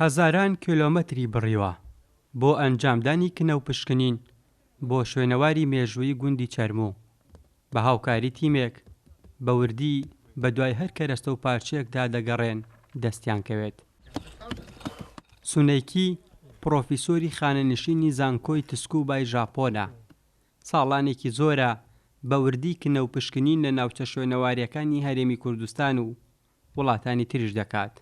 هەزاران کیلۆمەتری بڕیوە بۆ ئەنجامدانی کنە و پشکنین بۆ شوێنەواری مێژوویی گوندی چەرموو، بە هاوکاری تیمێک بە وردی بەدوای هەر کەرەستە و پارچەیەکدا دەگەڕێن دەستیان کەوێت. سونەیکی پڕۆفیسۆری خانەنشینی زانکۆی تسکوبای ژاپۆنە، ساڵانێکی زۆرە بە وردی کنە و پشکنین لە ناوچە شوێنەوارییەکانی هەرێمی کوردستان و وڵاتانی تریش دەکات.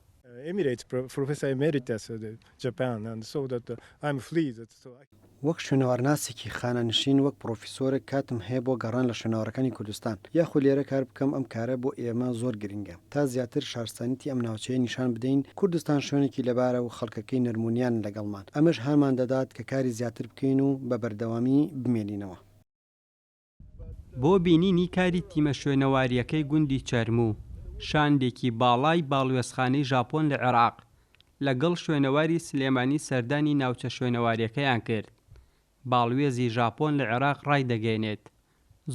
وەک شوێنەوارناسێکی خانەنشین، وەک پڕۆفیسۆرێک کاتم هەیە بۆ گەڕان لە شوێنەوارەکانی کوردستان، یاخود لێرە کار بکەم، ئەم کارە بۆ ئێمە زۆر گرنگە تا زیاتر شارستانیتی ئەم ناوچەیە نیشان بدەین، کوردستان شوێنێکی لەبارە و خەڵکەکەی نەرمونیانن لەگەڵمان، ئەمەش هانمان دەدات کە کاری زیاتر بکەین و بە بەردەوامی بمێنینەوە. بۆ بینینی کاری تیمە شوێنەوارییەکەی گوندی چەرموو، شاندێکی باڵای باڵوێزخانەی ژاپۆن لە عێراق، لەگەڵ شوێنەواری سلێمانی سەردانی ناوچە شوێنەوارییەکەیان کرد. باڵوێزی ژاپۆن لە عێراق ڕایدەگەیەنێت،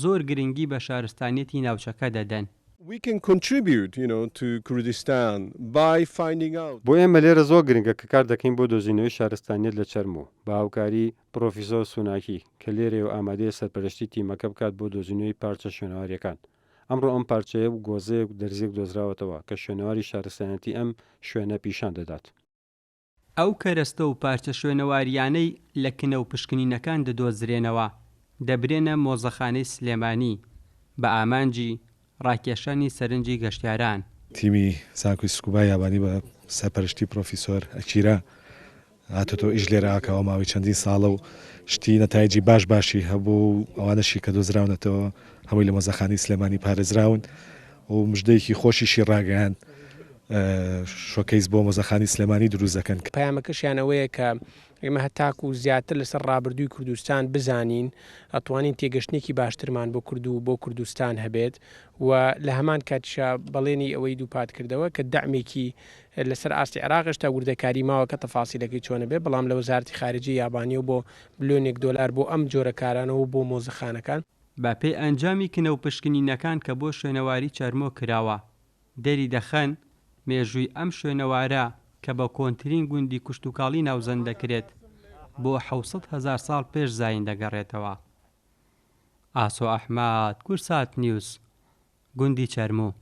زۆر گرنگی بە شارستانیەتی ناوچەکە دەدەن. بۆ ئێمە لێرە زۆر گرنگە کە کار دەکەین بۆ دۆزینەوەی شارستانیەت لە چەرموو، بە هاوکاری پڕۆفیسۆر سوناکی کە لێرەیە و ئامادەیە سەرپەرشتی تیمەکە بکات بۆ دۆزینەوەی پارچە شوێنەوارییەکان. ئەمڕۆ ئەم پارچەیە و گۆزەیەک و دەرزییەک دۆزراوەتەوە کە شوێنەواری شارستانیەتی ئەم شوێنە پیشان دەدات. ئەو کەرەستە و پارچە شوێنەوارییانەی لە کنە و پشکنینەکان دەدۆزرێنەوە، دەبرێنە مۆزەخانەی سلێمانی بە ئامانجی ڕاکێشانی سەرنجی گەشتیاران. تیمی زانکۆی سکوبای یابانی بە سەرپەرشتی پرۆفیسۆر ئەکیرا هاتۆتەوە ئیش لێرە ئاکا ئەوە ماوەی چەندین ساڵە و شتی نەتایجی باش باشی هەبوو و ئەوانەشی کە دۆزراونەتەوە هەمووی لە مۆزەخانەی سلێمانی پارێزراون و مژدەیەکی خۆشیشی ڕاگەیاند شۆکەیس بۆ مۆزەخانەی سلێمانی دروست دەکەن. پەیامەکەشیان ئەوەیە کە ئێمە هەتاکو زیاتر لەسەر ڕابردووی کوردستان بزانین ئەتوانین تێگەشتنێکی باشترمان بۆ کورد و بۆ کوردستان هەبێت و لە هەمان کاتیشا بەڵێنی ئەوەی دووپات کردەوە کە دەعمێکی لەسەر ئاستی عێراق هێشتا وردەکاری ماوە کە تەفاسیلەکەی چۆنە بێت بەڵام لە وەزارەتی خارجیەی یابانیەوە بۆ بلۆنێک دۆلار بۆ ئەم جۆرە کارانەوە و بۆ مۆزەخانەکان. بە پێی ئەنجامی کنە و پشکنینەکان کە بۆ شوێنەواری چەرمۆ کراوە، دەری دەخەن، مێژووی ئەم شوێنەوارە کە بە کۆنترین گوندی کشتوکاڵی ناوزەند دەکرێت، بۆ 700,000 ساڵ پێش زایین دەگەڕێتەوە. ئاسۆ ئەحمەد، کوردسات نیوز، گوندی چەرموو.